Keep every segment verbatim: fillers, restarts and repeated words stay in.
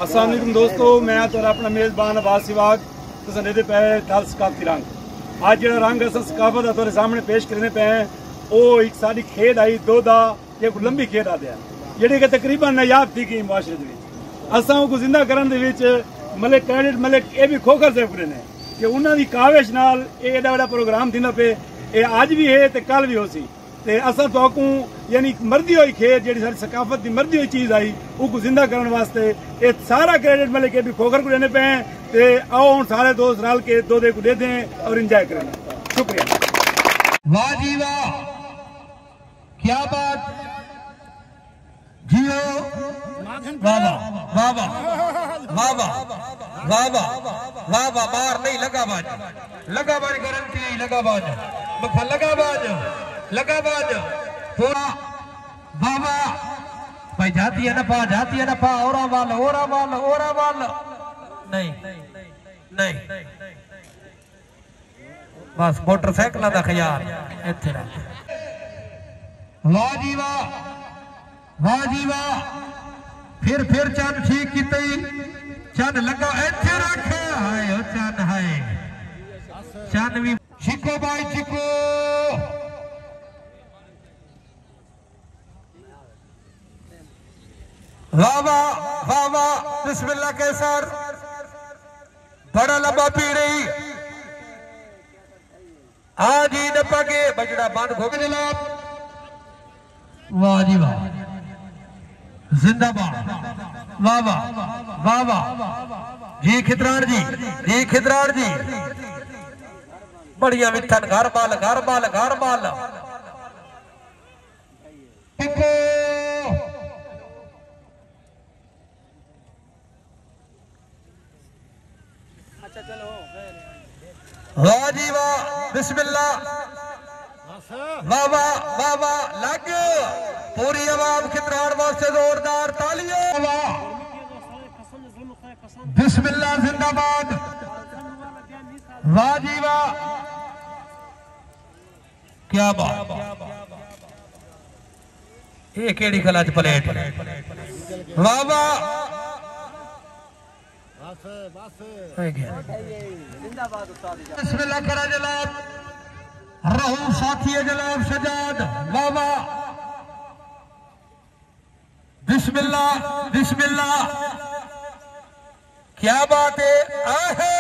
السلام علیکم دوستو، میں ہاں تہاݙا اپݨا میزبان عباس سواگ۔ تساں ݙیہدے پئے ڈھل ثقافتی رنگ۔ اڄ جیڑھا رنگ اساں ثقافت دا تہاݙے سامݨے پیش کریندے پئے ہیں، او ہک ساݙی کھیݙ ہئی، دودھا، جیکوں لمبی کھیݙ آہدے ہن، جیڑھی کہ تقریباً نایاب تھی ڳئی معاشرے دے وچ۔ اساں اوکوں زندہ کرݨ دے وچ ملک، کریڈٹ ملک اے بی کھوکھر صاحب کوں ݙیندے ہیں کہ انہاں دی کاوش نال اے ایݙا وݙا پروگرام تھیندا پئے۔ اے اڄ وی ہے تے کل وی ہوسی۔ تے اساں تہاکوں، یعنی، مردی ہوئی کھیݙ، جیڑھی ساݙی ثقافت دی مردی ہوئی چیز ہئی، اوکوں زندہ کرݨ واسطے اے سارا کریڈٹ ملک اے بی کھوکھر کوں ݙیندے پئے ہیں۔ تے آؤ ہݨ سارے دوست رل کے دودھے کوں ݙیہدے ہیں اور انجوائے کریں۔ شکریہ۔ واہ جی واہ، کیا بات۔ جیو۔ واہ واہ، واہ واہ، واہ واہ، واہ واہ، واہ واہ، مار نہیں، لگا باج، لگا باج، گارنٹی آئی، لگا باج، مکھا لگا باج، لگا باج، پورا، واہ واہ۔ بھائی جاتی ہے نہ پا، جاتی ہے نہ پا، اورا وال، اورا وال، اورا وال۔ نہیں، نہیں۔ بس موٹر سائیکلاں دا خیال اتھے رکھ۔ واہ جی واہ، واہ جی واہ۔ پھر، پھر چن ٹھیک کیتے، چن لگا اتھے رکھ۔ ہائے او چن ہائے، چن وی۔ چکو بھائی چکو۔ واہ واہ، واہ واہ، بسم اللہ قیصر۔ بڑا لمبا پیڑی۔ آ جی نپا کے بجڑا بند گھوک جناب۔ واہ جی واہ۔ زندہ باد۔ واہ واہ، واہ واہ۔ جی کھتراڑ جی، جی کھتراڑ جی۔ بڑیاں وتھن گھر بال، گھر بال، گھر بال۔ ٹکو۔ واہ جی واہ، بسم اللہ۔ واہ واہ، واہ واہ، لگ۔ پوری عوام کھتراڑ واسطے زوردار تالیاں۔ واہ۔ بسم اللہ زندہ باد۔ واہ جی واہ۔ کیا بات۔ اے کیڑھی کلچ پلیٹ؟ واہ واہ۔ بس، بس۔ بسم اللہ کرا جناب۔ رہو ساتھی جناب سجاد۔ واہ واہ۔ بسم اللہ، بسم اللہ۔ کیا بات ہے؟ آہا!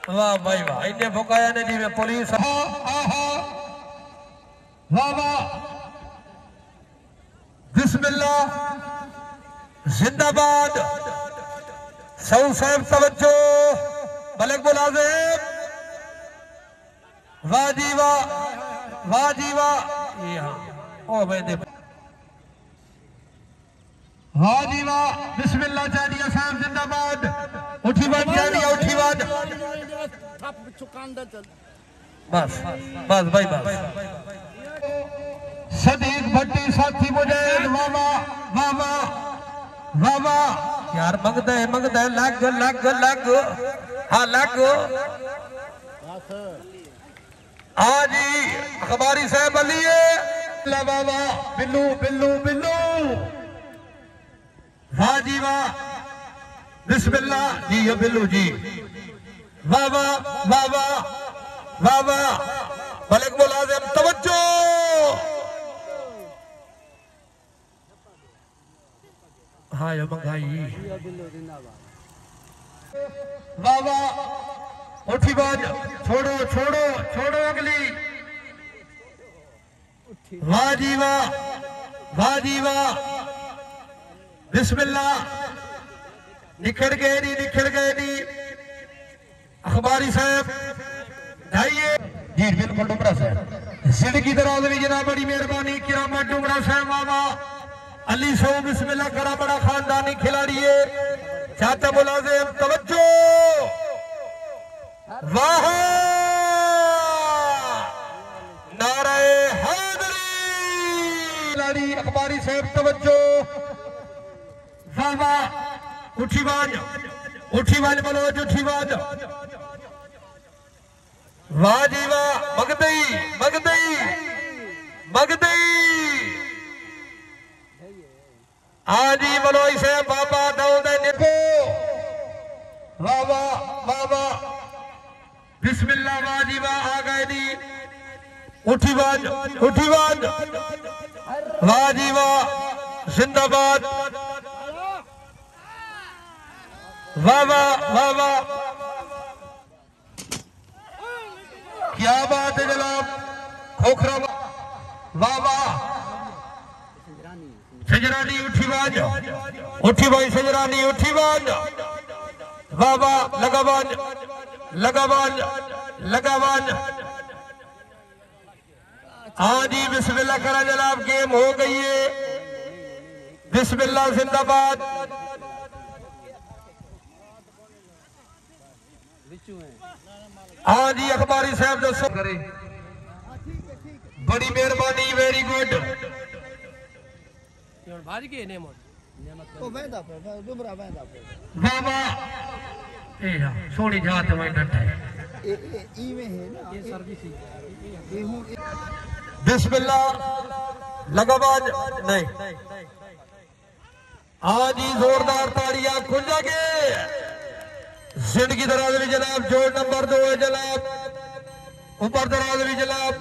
واہ بھائی واہ، اینے بھکایا نے جی میں پولیس۔ آہا، آہا۔ واہ واہ۔ بسم اللہ۔ زندہ باد۔ سعود صاحب توجہ۔ ملک ملازم۔ واہ جی واہ، واہ جی واہ۔ اے ہاں، او ویندے۔ واہ جی واہ، بسم اللہ چانڈیا صاحب زندہ باد۔ اٹھی ونڄ چانڈیا، اٹھی ونڄ۔ بس، بس بھائی بس۔ صدیق بھٹی ساتھی مجاہد، واہ واہ، واہ واہ، واہ واہ۔ یار منگدا ہے، منگدا ہے، لگ، لگ، لگ۔ ہاں لگ۔ آ جی، اخباری صاحب علی ہے۔ واہ واہ، بلو، بلو، بلو۔ واہ جی واہ۔ بسم اللہ جی، یہ بلو جی۔ واہ واہ، واہ واہ، واہ واہ۔ ملک ملازم توجہ۔ ہائے مہنگائی۔ واہ واہ۔ اٹھی باج۔ چھوڑو، چھوڑو، چھوڑو اگلی۔ واہ جی واہ۔ واہ جی واہ۔ بسم اللہ۔ نکھڑ ڳئے نی، نکھڑ ڳئے نی۔ اخباری صاحب، ڈھائیے۔ جی، بالکل ڈومرا صاحب۔ زندگی دراز ہوئی جناب، بڑی مہربانی، کرامت ڈومرا صاحب، واہ واہ۔ علی سو، بسم اللہ کرا، بڑا خاندانی کھلاڑی ہے۔ چاچا ملازم، توجہ۔ واہ! نعرہ حیدری۔ کھلاڑی اخباری صاحب، توجہ۔ واہ واہ، اٹھی ونڄ، اٹھی ونڄ بلوچ، اٹھی ونڄ۔ واہ جی واہ، مڳدئی، مڳدئی، مڳدئی۔ آ جی بلوچ صاحب، بابا اٹھی ونڄ، اٹھی ونڄ۔ واہ جی واہ، زندہ باد۔ واہ واہ، واہ واہ۔ کیا بات ہے جناب۔ کھوکھرا واہ، واہ واہ۔ سجرانی اٹھی ونڄ، اٹھی ونڄ سجرانی اٹھی ونڄ۔ واہ واہ، لڳا ونڄ، لڳا ونڄ، لڳا ونڄ۔ ہاں جی، بسم اللہ کرا جناب، گیم ہو ڳئی ہے۔ بسم اللہ زندہ باد۔ ہاں جی، اخباری صاحب دسو کرے۔ بڑی مہربانی، ویری گڈ۔ او ویندا پیا، ڈبرا ویندا پیا۔ واہ واہ۔ اے ہا، سوہݨی جاہ تے ویندا پیا۔ اے، اے ایویں ہے نا، اے، اے ہن اے بسم اللہ۔ لڳا ونڄ۔ نہیں۔ ہاں جی، زوردار تاڑیاں کھل جا کے۔ زندگی دراز بھی جناب، جوڑ نمبر دو ہے جناب۔ عمر دراز بھی جناب۔